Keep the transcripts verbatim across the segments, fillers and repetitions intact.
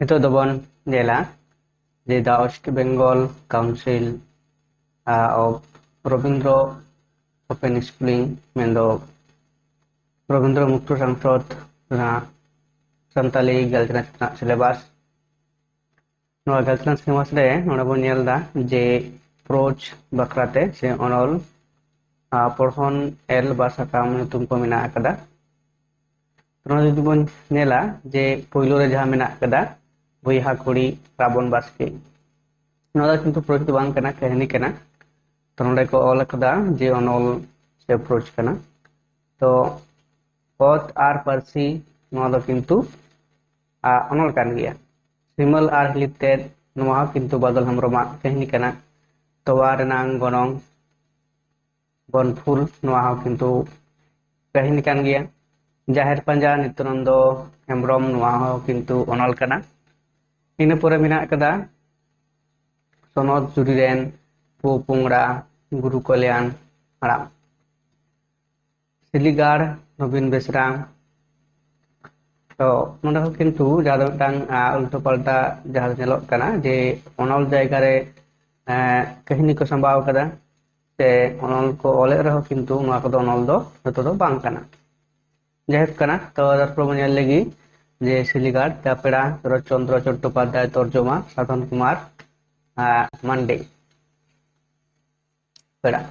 ᱱᱤᱛᱚᱜ ᱫᱚᱵᱚᱱ ᱧᱮᱞᱟ ᱡᱮ the West Bengal Council of Rabindra Open Schooling, ᱢᱮᱱᱫᱚ ᱨᱚᱵᱤᱱᱫᱨᱚ ᱢᱩᱠᱛᱚ ᱥᱚᱝᱥᱚᱫ ᱨᱮᱱᱟᱜ ᱥᱟᱱᱛᱟᱞᱤ ᱜᱟᱞᱪᱟᱱᱟᱪ ᱨᱮᱱᱟᱜ ᱥᱤᱞᱮᱵᱟᱥ᱾ ᱱᱚᱣᱟ ᱜᱟᱞᱪᱟᱱᱟᱪ ᱥᱤᱞᱮᱵᱟᱥ ᱨᱮ ᱱᱚᱰᱮ ᱵᱚᱱ ᱧᱮᱞ ᱮᱫᱟ ᱡᱮ ᱯᱨᱳᱪ ᱵᱟᱠᱷᱨᱟᱛᱮ ᱥᱮ ᱚᱱᱚᱞ, ᱟᱨ ᱯᱚᱲᱦᱚᱱ ᱮᱞ ᱵᱟ ᱥᱟᱠᱟᱢ ᱧᱩᱛᱩᱢ ᱠᱚ ᱢᱮᱱᱟᱜ ᱟᱠᱟᱫᱟ᱾ ᱱᱚᱣᱟ ᱡᱩᱫᱤ ᱵᱚᱱ ᱧᱮᱞᱟ ᱡᱮ ᱯᱳᱭᱞᱳ ᱨᱮ ᱡᱟᱦᱟᱸ ᱢᱮᱱᱟᱜ ᱟᱠᱟᱫᱟ ᱵᱚᱭᱦᱟ ᱠᱩᱲᱤ ᱨᱟᱵᱚᱱ ᱵᱟᱥᱠᱮ, ᱱᱚᱣᱟ ᱫᱚ ᱠᱤᱱᱛᱩ ᱯᱨᱳᱪ ᱫᱚ ᱵᱟᱝ ᱠᱟᱱᱟ, ᱠᱟᱹᱦᱱᱤ ᱠᱟᱱᱟ᱾ ᱛᱚ ᱱᱚᱰᱮ ᱠᱚ ᱚᱞ ᱟᱠᱟᱫᱟ ᱡᱮ ᱚᱱᱚᱞ ᱥᱮ ᱯᱨᱳᱪ ᱠᱟᱱᱟ᱾ ᱛᱚ ᱚᱛ ᱟᱨ ᱯᱟᱹᱨᱥᱤ, ᱱᱚᱣᱟ ᱫᱚ ᱠᱤᱱᱛᱩ ᱟᱜ ᱚᱱᱚᱞ ᱠᱟᱱ ᱜᱮᱭᱟ᱾ ᱥᱤᱢᱟᱹᱞ ᱟᱨ ᱦᱤᱞᱤᱛᱮᱫ, ᱱᱚᱣᱟ ᱦᱚᱸ ᱠᱤᱱᱛᱩ ᱵᱟᱫᱚᱞ ᱦᱮᱢᱵᱨᱚᱢᱟᱜ ᱠᱟᱹᱦᱱᱤ ᱠᱟᱱᱟ᱾ ᱛᱚᱣᱟ ᱨᱮᱱᱟᱝ ᱜᱚᱱᱚᱝ ᱵᱚᱱᱯᱷᱩᱞ, ᱱᱚᱣᱟ ᱦᱚᱸ ᱠᱤᱱᱛᱩ ᱠᱟᱹᱦᱱᱤ ᱠᱟᱱ ᱜᱮᱭᱟ᱾ ᱡᱟᱦᱮᱨ ᱯᱟᱸᱡᱟ ᱱᱤᱛᱭᱟᱱᱚᱱᱫᱚ ᱦᱮᱢᱵᱨᱚᱢ, ᱱᱚᱣᱟ ᱦᱚᱸ ᱠᱤᱱᱛᱩ ᱚᱱᱚᱞ ᱠᱟᱱᱟ᱾ ᱤᱱᱟᱹ ᱯᱚᱨᱮ ᱢᱮᱱᱟᱜ ᱟᱠᱟᱫᱟ ᱥᱚᱱᱚᱛ ᱡᱩᱨᱤ ᱨᱮᱱ ᱯᱩ ᱯᱩᱝᱲᱟ ᱜᱩᱨᱩ ᱠᱚᱞᱭᱟᱱ ᱦᱟᱲᱟᱢ, ᱥᱤᱞᱤᱜᱟᱲ ᱱᱚᱵᱤᱱ ᱵᱮᱥᱨᱟ᱾ ᱛᱚ ᱱᱚᱰᱮ ᱦᱚᱸ ᱠᱤᱱᱛᱩ ᱡᱟᱦᱟᱸ ᱫᱚ ᱢᱤᱫᱴᱟᱝ ᱟᱜ, ᱩᱞᱴᱟᱹ ᱯᱟᱞᱴᱟ ᱡᱟᱦᱟᱸ ᱫᱚ ᱧᱮᱞᱚᱜ ᱠᱟᱱᱟ ᱡᱮ ᱚᱱᱚᱞ ᱡᱟᱭᱜᱟ ᱨᱮ ᱟᱜ, ᱠᱟᱹᱦᱱᱤ ᱠᱚ ᱥᱟᱢᱵᱟᱣ ᱠᱟᱫᱟ, ᱥᱮ ᱚᱱᱚᱞ ᱠᱚ ᱚᱞᱮᱫ ᱨᱮᱦᱚᱸ ᱠᱤᱱᱛᱩ ᱱᱚᱣᱟ ᱠᱚᱫᱚ ᱚᱱᱚᱞ ᱫᱚ ᱡᱚᱛᱚ ᱫᱚ ᱵᱟᱝ ᱠᱟᱱᱟ᱾ ᱡᱟᱭᱦᱳᱠ ᱠᱟᱱᱟ, ᱛᱚ ᱛᱟᱨᱯᱚᱨ ᱵᱚᱱ ᱧᱮᱞ ᱞᱮᱜᱮ ᱡᱮ ᱥᱤᱞᱤᱜᱟᱲ ᱛᱟᱯᱮᱲᱟ ᱥᱚᱨᱚᱛ ᱪᱚᱱᱫᱨᱚ ᱪᱚᱴᱴᱳᱯᱟᱫᱽᱫᱷᱟᱭ ᱛᱚᱨᱡᱚᱢᱟ ᱥᱟᱫᱷᱚᱱ ᱠᱩᱢᱟᱨ ᱟᱜ, ᱢᱟᱱᱰᱮ ᱯᱮᱲᱟ᱾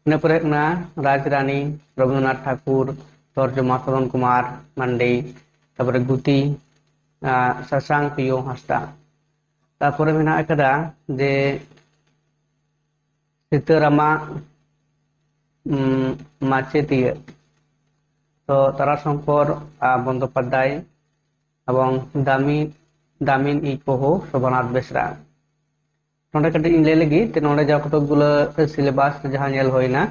ᱤᱱᱟᱹ ᱯᱚᱨᱮ ᱦᱩᱭᱩᱜ ᱠᱟᱱᱟ ᱨᱟᱡᱽᱨᱟᱱᱤ ᱨᱚᱵᱤᱱᱫᱨᱚᱱᱟᱛᱷ ᱴᱷᱟᱠᱩᱨ ᱛᱚᱨᱡᱚᱢᱟ ᱥᱟᱫᱷᱚᱱ ᱠᱩᱢᱟᱨ ᱢᱟᱱᱰᱮ, ᱛᱟᱯᱚᱨᱮ ᱜᱩᱛᱤ ᱟᱜ, ᱥᱟᱥᱟᱝ ᱯᱤᱭᱳ ᱦᱟᱸᱥᱫᱟ᱾ ᱛᱟᱯᱚᱨᱮ ᱢᱮᱱᱟᱜ ᱟᱠᱟᱫᱟ ᱡᱮ ᱥᱤᱛᱟᱹᱨᱟᱢᱟᱜ ᱩᱢ, ᱢᱟᱪᱮᱛᱤᱭᱟᱹ, ᱛᱚ ᱛᱟᱨᱟᱥᱚᱝᱠᱚᱨ ᱟᱜ, ᱵᱚᱱᱫᱳᱯᱟᱫᱽᱫᱷᱟᱭ ᱮᱵᱚᱝ ᱫᱟᱢᱤ ᱫᱟᱢᱤᱱ ᱤᱡ ᱯᱚᱦᱳ ᱥᱳᱵᱷᱟᱱᱟᱛᱷ ᱵᱮᱥᱨᱟ᱾ ᱱᱚᱰᱮ ᱠᱟᱹᱴᱤᱡ ᱤᱧ ᱞᱟᱹᱭ ᱞᱮᱜᱮ, ᱛᱚ ᱱᱚᱰᱮ ᱡᱟᱦᱟᱸ ᱠᱚᱛᱚᱠ ᱜᱩᱞᱟᱹ ᱥᱤᱞᱮᱵᱟᱥ ᱡᱟᱦᱟᱸ ᱧᱮᱞ ᱦᱩᱭᱱᱟ,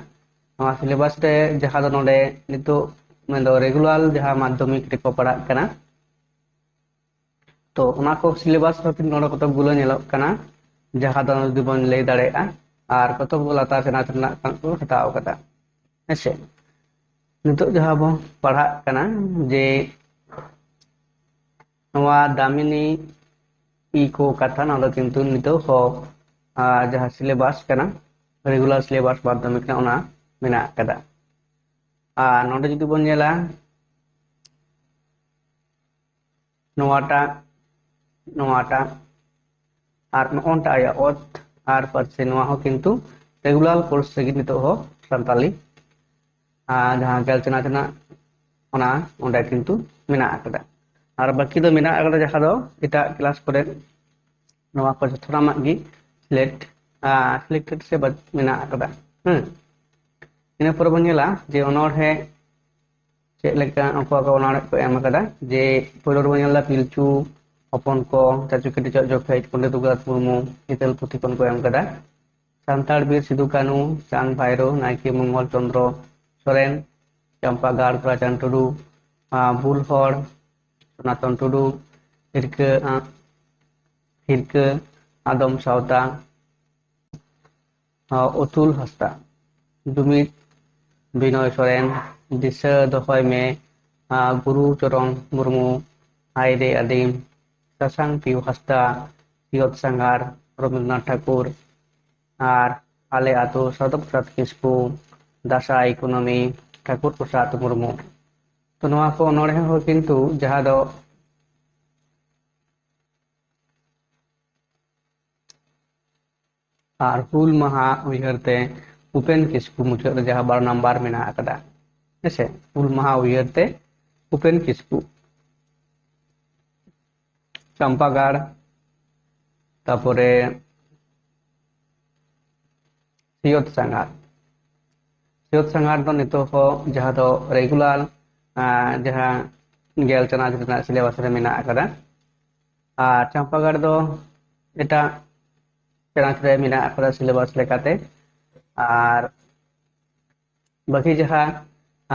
ᱱᱚᱣᱟ ᱥᱤᱞᱮᱵᱟᱥ ᱨᱮ ᱡᱟᱦᱟᱸ ᱫᱚ ᱱᱚᱰᱮ ᱱᱤᱛᱚᱜ ᱢᱮᱱᱫᱚ ᱨᱮᱜᱩᱞᱟᱨ ᱡᱟᱦᱟᱸ ᱢᱟᱫᱽᱫᱷᱚᱢᱤᱠ ᱨᱮᱠᱚ ᱯᱟᱲᱦᱟᱜ ᱠᱟᱱᱟ, ᱛᱚ ᱚᱱᱟ ᱠᱚ ᱥᱤᱞᱮᱵᱟᱥ ᱦᱚᱸ ᱠᱤᱱᱛᱩ ᱱᱚᱰᱮ ᱠᱚᱛᱚᱠ ᱜᱩᱞᱟᱹ ᱧᱮᱞᱚᱜ ᱠᱟᱱᱟ, ᱡᱟᱦᱟᱸ ᱫᱚ ᱡᱩᱫᱤ ᱵᱚᱱ ᱞᱟᱹᱭ ᱫᱟᱲᱮᱭᱟᱜᱼᱟ ᱟᱨ ᱠᱚᱛᱚᱠ ᱞᱟᱛᱟᱨ ᱥᱮᱱᱟᱜ ᱨᱮᱱᱟᱜ ᱠᱚ ᱦᱟᱛᱟᱣ ᱠᱟᱫᱟ᱾ ᱦᱮᱸᱥᱮ, ᱱᱤᱛᱚᱜ ᱡᱟᱦᱟᱸ ᱵᱚᱱ ᱯᱟᱲᱦᱟᱜ ᱠᱟᱱᱟ ᱡᱮ ᱱᱚᱣᱟ ᱫᱟᱢᱤᱱᱤ ᱤ ᱠᱚ ᱠᱟᱛᱷᱟ, ᱱᱚᱣᱟ ᱫᱚ ᱠᱤᱱᱛᱩ ᱱᱤᱛᱚᱜ ᱦᱚᱸ ᱟᱨ ᱡᱟᱦᱟᱸ ᱥᱤᱞᱮᱵᱟᱥ ᱠᱟᱱᱟ, ᱨᱮᱜᱩᱞᱟᱨ ᱥᱤᱞᱮᱵᱟᱥ ᱢᱟᱫᱽᱫᱷᱚᱢᱤᱠ ᱨᱮᱱᱟᱜ, ᱚᱱᱟ ᱢᱮᱱᱟᱜ ᱟᱠᱟᱫᱟ᱾ ᱟᱨ ᱱᱚᱰᱮ ᱡᱩᱫᱤ ᱵᱚᱱ ᱧᱮᱞᱟ, ᱱᱚᱣᱟᱴᱟᱜ, ᱱᱚᱣᱟᱴᱟᱜ ᱟᱨ ᱱᱚᱜᱼᱚᱱᱴᱟᱜ ᱟᱭᱟᱜ ᱚᱛ ᱟᱨ ᱯᱟᱹᱨᱥᱤ, ᱱᱚᱣᱟ ᱦᱚᱸ ᱠᱤᱱᱛᱩ ᱨᱮᱜᱩᱞᱟᱨ ᱠᱳᱨᱥ ᱨᱮᱜᱮ ᱱᱤᱛᱚᱜ ᱦᱚᱸ ᱥᱟᱱᱛᱟᱞᱤ ᱟᱨ ᱡᱟᱦᱟᱸ ᱜᱮᱞ ᱪᱟᱱᱟᱪ ᱨᱮᱱᱟᱜ, ᱚᱱᱟ ᱚᱸᱰᱮ ᱠᱤᱱᱛᱩ ᱢᱮᱱᱟᱜ ᱟᱠᱟᱫᱟ᱾ ᱟᱨ ᱵᱟᱹᱠᱤ ᱫᱚ ᱢᱮᱱᱟᱜ ᱟᱠᱟᱫᱟ ᱡᱟᱦᱟᱸ ᱫᱚ ᱮᱴᱟᱜ ᱠᱞᱟᱥ ᱠᱚᱨᱮ ᱱᱚᱣᱟ ᱠᱚ ᱡᱚᱛᱚ ᱨᱮᱱᱟᱜ ᱜᱮ ᱥᱤᱞᱮᱠᱴ, ᱥᱤᱞᱮᱠᱴᱮᱰ ᱥᱮ ᱵᱟᱹᱫ ᱢᱮᱱᱟᱜ ᱟᱠᱟᱫᱟ᱾ ᱦᱮᱸ, ᱤᱱᱟᱹ ᱯᱚᱨᱮ ᱵᱚᱱ ᱧᱮᱞᱟ ᱡᱮ ᱚᱱᱚᱬᱦᱮ ᱪᱮᱫ ᱞᱮᱠᱟ ᱚᱠᱚᱭ ᱠᱚ ᱚᱱᱚᱬᱦᱮ ᱠᱚ ᱮᱢ ᱟᱠᱟᱫᱟ᱾ ᱡᱮ ᱯᱳᱭᱞᱳ ᱨᱮᱵᱚᱱ ᱧᱮᱞ ᱮᱫᱟ ᱯᱤᱞᱪᱩ ᱦᱚᱯᱚᱱ ᱠᱚ ᱪᱟᱪᱳ ᱠᱮᱴᱮᱡᱚᱜ ᱡᱚᱠᱷᱮᱡ ᱯᱚᱱᱰᱤᱛ ᱨᱚᱜᱷᱩᱱᱟᱛᱷ ᱢᱩᱨᱢᱩ ᱦᱤᱛᱟᱹᱞ ᱯᱩᱛᱷᱤ ᱠᱷᱚᱱ ᱠᱚ ᱮᱢ ᱟᱠᱟᱫᱟ᱾ ᱥᱟᱱᱛᱟᱲ ᱵᱤᱨ ᱥᱤᱫᱩ ᱠᱟᱹᱱᱩ, ᱪᱟᱸᱫᱽ ᱵᱷᱟᱭᱨᱳ, ᱱᱟᱭᱠᱮ ᱢᱚᱝᱜᱚᱞ ᱪᱚᱸᱫᱽᱨᱚ ᱥᱚᱨᱮᱱ, ᱪᱟᱢᱯᱟ ᱜᱟᱲ ᱜᱳᱨᱟᱪᱟᱸᱫᱽ ᱴᱩᱰᱩ, ᱟᱸ, ᱵᱩᱞ ᱦᱚᱲ ᱥᱚᱱᱟᱛᱚᱱ ᱴᱩᱰᱩ, ᱦᱤᱨᱠᱟᱹ, ᱟᱸ, ᱦᱤᱨᱠᱟᱹ ᱟᱫᱚᱢ ᱥᱟᱶᱛᱟ, ᱟᱸ, ᱚᱛᱩᱞ ᱦᱟᱸᱥᱫᱟ, ᱡᱩᱢᱤᱫ ᱵᱤᱱᱚᱭ ᱥᱚᱨᱮᱱ, ᱫᱤᱥᱟᱹ ᱫᱚᱦᱚᱭ ᱢᱮ, ᱟᱸ, ᱜᱩᱨᱩ ᱪᱚᱨᱚᱱ ᱢᱩᱨᱢᱩ, ᱟᱭᱨᱮ ᱟᱹᱫᱤᱢ, ᱥᱟᱥᱟᱝ ᱯᱤᱭᱩ ᱦᱟᱸᱥᱫᱟ, ᱥᱤᱭᱚᱛ ᱥᱟᱸᱜᱷᱟᱨ, ᱨᱚᱵᱤᱱᱫᱨᱚᱱᱟᱛᱷ ᱴᱷᱟᱠᱩᱨ, ᱟᱨ ᱟᱞᱮ ᱟᱹᱛᱩ ᱥᱟᱫᱚᱢ ᱯᱨᱚᱥᱟᱫᱽ ᱠᱤᱥᱠᱩ, ᱫᱟᱸᱥᱟᱭ ᱠᱩᱱᱟᱹᱢᱤ, ᱴᱷᱟᱹᱠᱩᱨ ᱯᱨᱚᱥᱟᱫᱽ ᱢᱩᱨᱢᱩ᱾ ᱛᱚ ᱱᱚᱣᱟ ᱠᱚ ᱚᱱᱚᱬᱦᱮ ᱦᱚᱸ ᱠᱤᱱᱛᱩ ᱡᱟᱦᱟᱸ ᱫᱚ ᱟᱨ ᱦᱩᱞ ᱢᱟᱦᱟ ᱩᱭᱦᱟᱹᱨ ᱛᱮ ᱩᱯᱮᱱ ᱠᱤᱥᱠᱩ ᱢᱩᱪᱟᱹᱫ ᱨᱮ ᱡᱟᱦᱟᱸ ᱵᱟᱨᱚ ᱱᱟᱢᱵᱟᱨ ᱢᱮᱱᱟᱜ ᱟᱠᱟᱫᱟ, ᱦᱮᱸᱥᱮ, ᱦᱩᱞ ᱢᱟᱦᱟ ᱩᱭᱦᱟᱹᱨ ᱛᱮ ᱩᱯᱮᱱ ᱠᱤᱥᱠᱩ, ᱪᱟᱢᱯᱟᱜᱟᱲ, ᱛᱟᱯᱚᱨᱮ ᱥᱤᱭᱚᱛ ᱥᱟᱸᱜᱷᱟᱨ᱾ ᱥᱤᱭᱚᱛ ᱥᱟᱸᱜᱷᱟᱨ ᱫᱚ ᱱᱤᱛᱚᱜ ᱦᱚᱸ ᱡᱟᱦᱟᱸ ᱫᱚ ᱨᱮᱜᱩᱞᱟᱨ, ᱟᱸ, ᱡᱟᱦᱟᱸ ᱜᱮᱞ ᱪᱟᱱᱟᱪ ᱨᱮᱱᱟᱜ ᱥᱤᱞᱮᱵᱟᱥ ᱨᱮ ᱢᱮᱱᱟᱜ ᱟᱠᱟᱫᱟ᱾ ᱟᱨ ᱪᱟᱢᱯᱟᱜᱟᱲ ᱫᱚ ᱮᱴᱟᱜ ᱪᱟᱱᱟᱪ ᱨᱮ ᱢᱮᱱᱟᱜ ᱟᱠᱟᱫᱟ ᱥᱤᱞᱮᱵᱟᱥ ᱞᱮᱠᱟᱛᱮ᱾ ᱟᱨ ᱵᱟᱹᱠᱤ ᱡᱟᱦᱟᱸ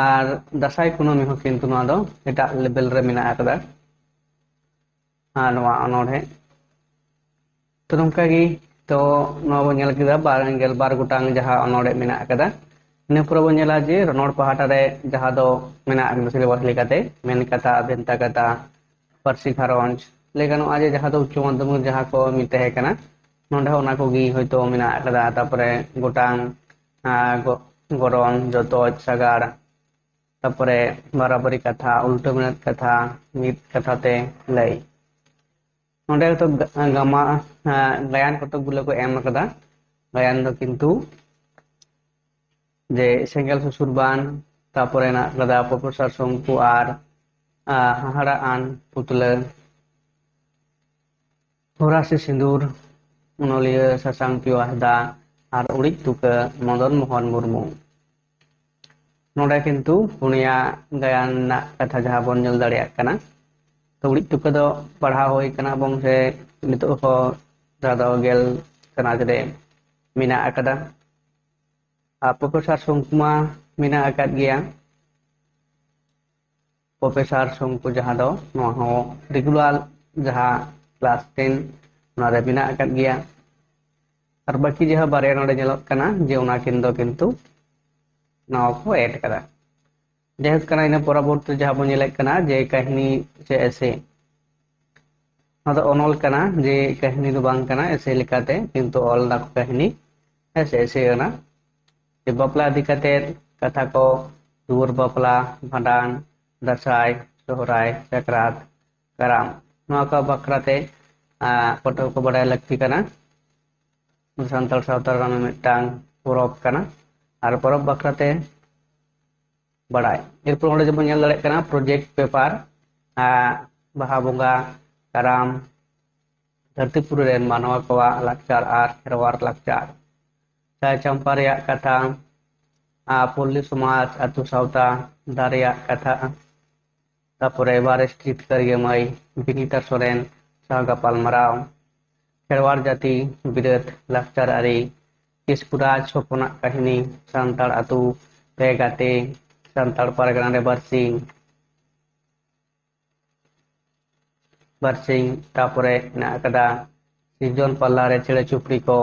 ᱟᱨ ᱫᱟᱸᱥᱟᱭ ᱠᱩᱱᱟᱹᱢᱤ ᱦᱚᱸ ᱠᱤᱱᱛᱩ ᱱᱚᱣᱟ ᱫᱚ ᱮᱴᱟᱜ ᱞᱮᱵᱮᱞ ᱨᱮ ᱢᱮᱱᱟᱜ ᱟᱠᱟᱫᱟ᱾ ᱟᱨ ᱱᱚᱣᱟ ᱚᱱᱚᱬᱦᱮ ᱛᱚ ᱱᱚᱝᱠᱟ ᱜᱮ, ᱛᱚ ᱱᱚᱣᱟ ᱵᱚᱱ ᱧᱮᱞ ᱠᱮᱫᱟ ᱵᱟᱨ, ᱜᱮᱞᱵᱟᱨ ᱜᱚᱴᱟᱝ ᱡᱟᱦᱟᱸ ᱚᱱᱚᱬᱦᱮ ᱢᱮᱱᱟᱜ ᱟᱠᱟᱫᱟ᱾ ᱤᱱᱟᱹ ᱯᱚᱨᱮ ᱵᱚᱱ ᱧᱮᱞᱟ ᱡᱮ ᱨᱚᱱᱚᱲ ᱯᱟᱦᱴᱟ ᱨᱮ ᱡᱟᱦᱟᱸ ᱫᱚ ᱢᱮᱱᱟᱜ ᱟᱠᱟᱫᱟ ᱥᱤᱞᱮᱵᱟᱥ ᱞᱮᱠᱟᱛᱮ ᱢᱮᱱ ᱠᱟᱛᱷᱟ, ᱵᱷᱮᱱᱛᱟ ᱠᱟᱛᱷᱟ, ᱯᱟᱹᱨᱥᱤ ᱜᱷᱟᱨᱚᱸᱡᱽ, ᱞᱟᱹᱭ ᱜᱟᱱᱚᱜᱼᱟ ᱡᱮ ᱡᱟᱦᱟᱸ ᱫᱚ ᱩᱪᱪᱚ ᱢᱟᱫᱽᱫᱷᱚᱢᱤᱠ ᱡᱟᱦᱟᱸ ᱠᱚ ᱢᱤᱫ ᱛᱟᱦᱮᱸ ᱠᱟᱱᱟ, ᱱᱚᱰᱮ ᱦᱚᱸ ᱚᱱᱟ ᱠᱚᱜᱮ ᱦᱚᱭᱛᱳ ᱢᱮᱱᱟᱜ ᱟᱠᱟᱫᱟ᱾ ᱛᱟᱨᱯᱚᱨᱮ ᱜᱚᱴᱟᱝ, ᱟᱨ ᱜᱚ-, ᱜᱚᱨᱚᱱ, ᱡᱚᱛᱚᱡ, ᱥᱟᱜᱟᱲ, ᱛᱟᱨᱯᱚᱨᱮ ᱵᱟᱨᱟᱵᱟᱨᱤ ᱠᱟᱛᱷᱟ, ᱩᱞᱴᱟᱹ ᱢᱮᱱᱮᱫ ᱠᱟᱛᱷᱟ, ᱢᱤᱫ ᱠᱟᱛᱷᱟ ᱛᱮ ᱞᱟᱹᱭ᱾ ᱱᱚᱰᱮ ᱦᱚᱭᱛᱳ ᱜᱟ-, ᱜᱟᱢᱟ-, ᱦᱮᱸ, ᱜᱟᱭᱟᱱ ᱠᱚᱛᱚᱠ ᱜᱩᱞᱟᱹ ᱠᱚ ᱮᱢ ᱟᱠᱟᱫᱟ᱾ ᱜᱟᱭᱟᱱ ᱫᱚ ᱠᱤᱱᱛᱩ ᱡᱮ ᱥᱮᱸᱜᱮᱞ ᱥᱩᱥᱩᱨ ᱵᱟᱱ, ᱛᱟᱨᱯᱚᱨᱮ ᱦᱮᱱᱟᱜ ᱟᱠᱟᱫᱟ ᱯᱨᱚᱯᱷᱮᱥᱚᱨ ᱥᱚᱝᱠᱩ ᱟᱨ, ᱟᱨ ᱦᱟᱦᱟᱲᱟᱜ ᱟᱱ ᱯᱩᱛᱞᱟᱹ, ᱦᱚᱨᱟᱥᱤ ᱥᱤᱸᱫᱩᱨ, ᱚᱱᱚᱞᱤᱭᱟᱹ ᱥᱟᱥᱟᱝ ᱯᱤᱭᱳ ᱦᱟᱸᱥᱫᱟ, ᱟᱨ ᱩᱲᱤᱡ ᱛᱩᱠᱟᱹ ᱢᱚᱫᱚᱱ ᱢᱳᱦᱚᱱ ᱢᱩᱨᱢᱩ᱾ ᱱᱚᱰᱮ ᱠᱤᱱᱛᱩ ᱯᱩᱱᱭᱟ ᱜᱟᱭᱟᱱ ᱨᱮᱱᱟᱜ ᱠᱟᱛᱷᱟ ᱡᱟᱦᱟᱸ ᱵᱚᱱ ᱧᱮᱞ ᱫᱟᱲᱮᱭᱟᱜ ᱠᱟᱱᱟ, ᱛᱚ ᱩᱲᱤᱡ ᱛᱩᱠᱟᱹ ᱫᱚ ᱯᱟᱲᱦᱟᱣ ᱦᱩᱭ ᱠᱟᱱᱟ ᱮᱵᱚᱝ ᱥᱮ ᱱᱤᱛᱚᱜ ᱦᱚᱸ ᱡᱟᱦᱟᱸ ᱫᱚ ᱜᱮᱞ ᱪᱟᱱᱟᱪ ᱨᱮ ᱢᱮᱱᱟᱜ ᱟᱠᱟᱫᱟ᱾ ᱟᱨ ᱯᱨᱚᱯᱷᱮᱥᱚᱨ ᱥᱚᱝᱠᱩ ᱢᱟ ᱢᱮᱱᱟᱜ ᱟᱠᱟᱫ ᱜᱮᱭᱟ᱾ ᱯᱨᱚᱯᱷᱮᱥᱚᱨ ᱥᱚᱝᱠᱩ ᱡᱟᱦᱟᱸ ᱫᱚ ᱱᱚᱣᱟ ᱦᱚᱸ ᱨᱮᱜᱩᱞᱟᱨ ᱡᱟᱦᱟᱸ ᱠᱞᱟᱥ ᱴᱮᱱ, ᱚᱱᱟ ᱨᱮ ᱢᱮᱱᱟᱜ ᱟᱠᱟᱫ ᱜᱮᱭᱟ᱾ ᱟᱨ ᱵᱟᱹᱠᱤ ᱡᱟᱦᱟᱸ ᱵᱟᱨᱭᱟ ᱱᱚᱰᱮ ᱧᱮᱞᱚᱜ ᱠᱟᱱᱟ ᱡᱮ ᱚᱱᱟ ᱠᱤᱱ ᱫᱚ ᱠᱤᱱᱛᱩ ᱱᱟᱣᱟ ᱠᱚ ᱮᱰ ᱠᱟᱫᱟ᱾ ᱡᱟᱭᱦᱳᱠ ᱠᱟᱱᱟ, ᱤᱱᱟᱹ ᱯᱚᱨᱚᱵᱚᱨᱛᱤ ᱡᱟᱦᱟᱸ ᱵᱚᱱ ᱧᱮᱞᱮᱫ ᱠᱟᱱᱟ ᱡᱮ ᱠᱟᱹᱦᱱᱤ ᱥᱮ ᱮᱥᱮ, ᱱᱚᱣᱟ ᱫᱚ ᱚᱱᱚᱞ ᱠᱟᱱᱟ, ᱡᱮ ᱠᱟᱹᱦᱱᱤ ᱫᱚ ᱵᱟᱝ ᱠᱟᱱᱟ ᱮᱥᱮ ᱞᱮᱠᱟᱛᱮ, ᱠᱤᱱᱛᱩ ᱚᱞ ᱫᱟᱠᱚ ᱠᱟᱹᱦᱱᱤ, ᱦᱮᱸ ᱥᱮ, ᱮᱥᱮ ᱠᱟᱱᱟ᱾ ᱡᱮ ᱵᱟᱯᱞᱟ ᱤᱫᱤ ᱠᱟᱛᱮ ᱠᱟᱛᱷᱟ ᱠᱚ, ᱫᱩᱣᱟᱹᱨ ᱵᱟᱯᱞᱟ, ᱵᱷᱟᱸᱰᱟᱱ, ᱫᱟᱸᱥᱟᱭ, ᱥᱚᱦᱨᱟᱭ, ᱥᱟᱠᱨᱟᱛ, ᱠᱟᱨᱟᱢ, ᱱᱚᱣᱟ ᱠᱚ ᱵᱟᱠᱷᱨᱟ ᱛᱮ, ᱟᱸ, ᱯᱟᱹᱴᱷᱩᱣᱟᱹ ᱠᱚ ᱵᱟᱰᱟᱭ ᱞᱟᱹᱠᱛᱤ ᱠᱟᱱᱟ᱾ ᱥᱟᱱᱛᱟᱲ ᱥᱟᱶᱛᱟ ᱨᱮᱱᱟᱜ ᱢᱤᱫᱴᱟᱝ ᱯᱚᱨᱚᱵᱽ ᱠᱟᱱᱟ᱾ ᱟᱨ ᱯᱚᱨᱚᱵᱽ ᱵᱟᱠᱷᱨᱟ ᱛᱮ ᱵᱟᱲᱟᱭ᱾ ᱮᱨᱯᱚᱨ ᱚᱸᱰᱮ ᱡᱮᱢᱚᱱ ᱧᱮᱞ ᱫᱟᱲᱮᱭᱟᱜ ᱠᱟᱱᱟ ᱯᱨᱚᱡᱮᱠᱴ ᱯᱮᱯᱟᱨ, ᱟᱸ, ᱵᱟᱦᱟ ᱵᱚᱸᱜᱟ, ᱠᱟᱨᱟᱢ, ᱫᱷᱟᱹᱨᱛᱤᱯᱩᱨᱤ ᱨᱮᱱ ᱢᱟᱱᱣᱟ ᱠᱚᱣᱟᱜ ᱞᱟᱠᱪᱟᱨ ᱟᱨ ᱠᱷᱮᱨᱣᱟᱲ ᱞᱟᱠᱪᱟᱨ, ᱪᱟᱭ ᱪᱟᱢᱯᱟ ᱨᱮᱭᱟᱜ ᱠᱟᱛᱷᱟ, ᱟᱸ, ᱯᱚᱞᱞᱤ ᱥᱚᱢᱟᱡᱽ, ᱟᱹᱛᱩ ᱥᱟᱶᱛᱟ, ᱫᱟᱨᱮᱭᱟᱜ ᱠᱟᱛᱷᱟ, ᱛᱟᱯᱚᱨᱮ ᱵᱟᱨᱮ ᱥᱴᱨᱤᱴ ᱠᱟᱹᱨᱤᱭᱟᱹ ᱢᱟᱹᱭ ᱵᱤᱱᱤᱛᱟ ᱥᱚᱨᱮᱱ ᱥᱟᱶ ᱜᱟᱯᱟᱞᱢᱟᱨᱟᱣ, ᱠᱷᱮᱨᱣᱟᱲ ᱡᱟᱹᱛᱤ ᱵᱤᱨᱟᱹᱫ ᱞᱟᱠᱪᱟᱨ ᱟᱹᱨᱤ, ᱠᱤᱥᱠᱩ ᱨᱟᱡᱽ ᱦᱚᱯᱚᱱᱟᱜ ᱠᱟᱹᱦᱱᱤ, ᱥᱟᱱᱛᱟᱲ ᱟᱹᱛᱩ ᱯᱮ ᱜᱟᱛᱮ, ᱥᱟᱱᱛᱟᱲ ᱯᱟᱨᱜᱟᱱᱟ ᱨᱮ ᱵᱟᱨᱥᱤᱧ, ᱵᱟᱨᱥᱤᱧ, ᱛᱟᱯᱚᱨᱮ ᱢᱮᱱᱟᱜ ᱟᱠᱟᱫᱟ ᱥᱤᱨᱡᱚᱱ ᱯᱟᱞᱟ ᱨᱮ ᱪᱮᱬᱮ ᱪᱩᱯᱲᱤ ᱠᱚ,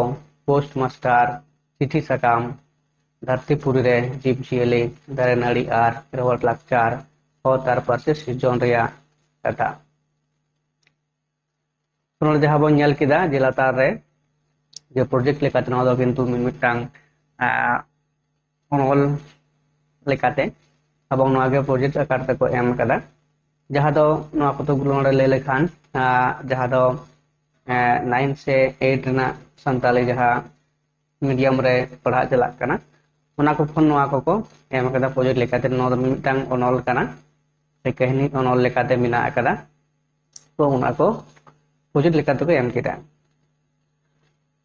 ᱯᱳᱥᱴ ᱢᱟᱥᱴᱟᱨ, ᱪᱤᱴᱷᱤ ᱥᱟᱠᱟᱢ, ᱫᱷᱟᱹᱨᱛᱤ ᱯᱩᱨᱤ ᱨᱮ ᱡᱤᱵᱽ ᱡᱤᱭᱟᱹᱞᱤ, ᱫᱟᱨᱮ ᱱᱟᱹᱲᱤ ᱟᱨ ᱠᱷᱮᱨᱣᱟᱲ ᱞᱟᱠᱪᱟᱨ, ᱚᱛ ᱟᱨ ᱯᱟᱹᱨᱥᱤ ᱥᱤᱨᱡᱚᱱ ᱨᱮᱭᱟᱜ ᱠᱟᱛᱷᱟ᱾ ᱱᱚᱰᱮ ᱡᱟᱦᱟᱸ ᱵᱚᱱ ᱧᱮᱞ ᱠᱮᱫᱟ ᱡᱮ ᱞᱟᱛᱟᱨ ᱨᱮ ᱡᱮ ᱯᱨᱚᱡᱮᱠᱴ ᱞᱮᱠᱟᱛᱮ ᱱᱚᱣᱟ ᱫᱚ ᱠᱤᱱᱛᱩ ᱢᱤᱫ ᱢᱤᱫᱴᱟᱝ ᱟᱸ, ᱚᱱᱚᱞ ᱞᱮᱠᱟᱛᱮ ᱮᱵᱚᱝ ᱱᱚᱣᱟ ᱜᱮ ᱯᱨᱚᱡᱮᱠᱴ ᱟᱠᱟᱨ ᱛᱮᱠᱚ ᱮᱢ ᱟᱠᱟᱫᱟ᱾ ᱡᱟᱦᱟᱸ ᱫᱚ ᱱᱚᱣᱟ ᱠᱚᱛᱚᱠ ᱜᱩᱞᱳ ᱱᱚᱰᱮ ᱞᱟᱹᱭ ᱞᱮᱠᱷᱟᱱ ᱟᱸ, ᱡᱟᱦᱟᱸ ᱫᱚ ᱱᱟᱭᱤᱱ ᱥᱮ ᱮᱭᱤᱴ ᱨᱮᱱᱟᱜ ᱥᱟᱱᱛᱟᱞᱤ ᱡᱟᱦᱟᱸ ᱢᱤᱰᱤᱭᱟᱢ ᱨᱮ ᱯᱟᱲᱦᱟᱜ ᱪᱟᱞᱟᱜ ᱠᱟᱱᱟ, ᱚᱱᱟ ᱠᱚ ᱠᱷᱚᱱ ᱱᱚᱣᱟ ᱠᱚᱠᱚ ᱮᱢ ᱟᱠᱟᱫᱟ ᱯᱨᱚᱡᱮᱠᱴ ᱞᱮᱠᱟᱛᱮ᱾ ᱱᱚᱣᱟ ᱫᱚ ᱢᱤᱫᱴᱟᱝ ᱚᱱᱚᱞ ᱠᱟᱱᱟ ᱥᱮ ᱠᱟᱹᱦᱱᱤ ᱚᱱᱚᱞ ᱞᱮᱠᱟᱛᱮ ᱢᱮᱱᱟᱜ ᱟᱠᱟᱫᱟ᱾ ᱛᱚ ᱚᱱᱟ ᱠᱚ ᱯᱨᱚᱡᱮᱠᱴ ᱞᱮᱠᱟ ᱛᱮᱠᱚ ᱮᱢ ᱠᱮᱫᱟ᱾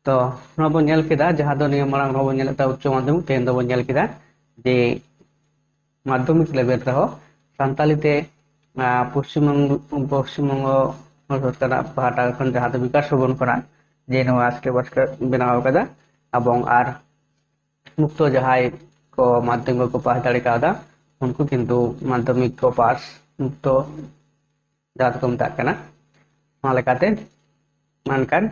ᱛᱚ ᱱᱚᱣᱟ ᱵᱚᱱ ᱧᱮᱞ ᱠᱮᱫᱟ, ᱡᱟᱦᱟᱸ ᱫᱚ ᱱᱤᱭᱟᱹ ᱢᱟᱲᱟᱝ ᱨᱮᱦᱚᱸ ᱵᱚᱱ ᱧᱮᱞᱮᱫ ᱛᱟᱦᱮᱸ ᱩᱪᱪᱚ ᱢᱟᱫᱽᱫᱷᱚᱢᱤᱠ, ᱛᱮᱦᱮᱧ ᱫᱚᱵᱚᱱ ᱧᱮᱞ ᱠᱮᱫᱟ ᱡᱮ ᱢᱟᱫᱽᱫᱷᱚᱢᱤᱠ ᱞᱮᱵᱮᱞ ᱨᱮᱦᱚᱸ ᱥᱟᱱᱛᱟᱞᱤ ᱛᱮ ᱟᱸ, ᱯᱚᱥᱪᱤᱢᱵᱚᱝᱜᱚ ᱯᱚᱥᱪᱤᱢᱵᱚᱝᱜᱚ ᱥᱚᱨᱠᱟᱨᱟᱜ ᱯᱟᱦᱴᱟ ᱠᱷᱚᱱ ᱡᱟᱦᱟᱸ ᱫᱚ ᱵᱤᱠᱟᱥ ᱵᱷᱚᱵᱚᱱ ᱠᱷᱚᱱᱟᱜ ᱡᱮ ᱱᱚᱣᱟ ᱥᱠᱮ ᱵᱟᱥᱠᱮ ᱵᱮᱱᱟᱣ ᱟᱠᱟᱫᱟ ᱮᱵᱚᱝ ᱟᱨ ᱢᱩᱠᱛᱚ ᱡᱟᱦᱟᱸᱭ ᱠᱚ ᱢᱟᱫᱽᱫᱷᱚᱢᱤᱠ ᱠᱚ ᱯᱟᱥ ᱫᱟᱲᱮ ᱠᱟᱣᱫᱟ ᱩᱱᱠᱩ ᱠᱤᱱᱛᱩ ᱢᱟᱫᱽᱫᱷᱚᱢᱤᱠ ᱠᱚ ᱯᱟᱥ ᱢᱩᱠᱛᱚ ᱡᱟᱦᱟᱸ ᱫᱚᱠᱚ ᱢᱮᱛᱟᱜ ᱠᱟᱱᱟ᱾ ᱚᱱᱟ ᱞᱮᱠᱟᱛᱮ ᱢᱮᱱᱠᱷᱟᱱ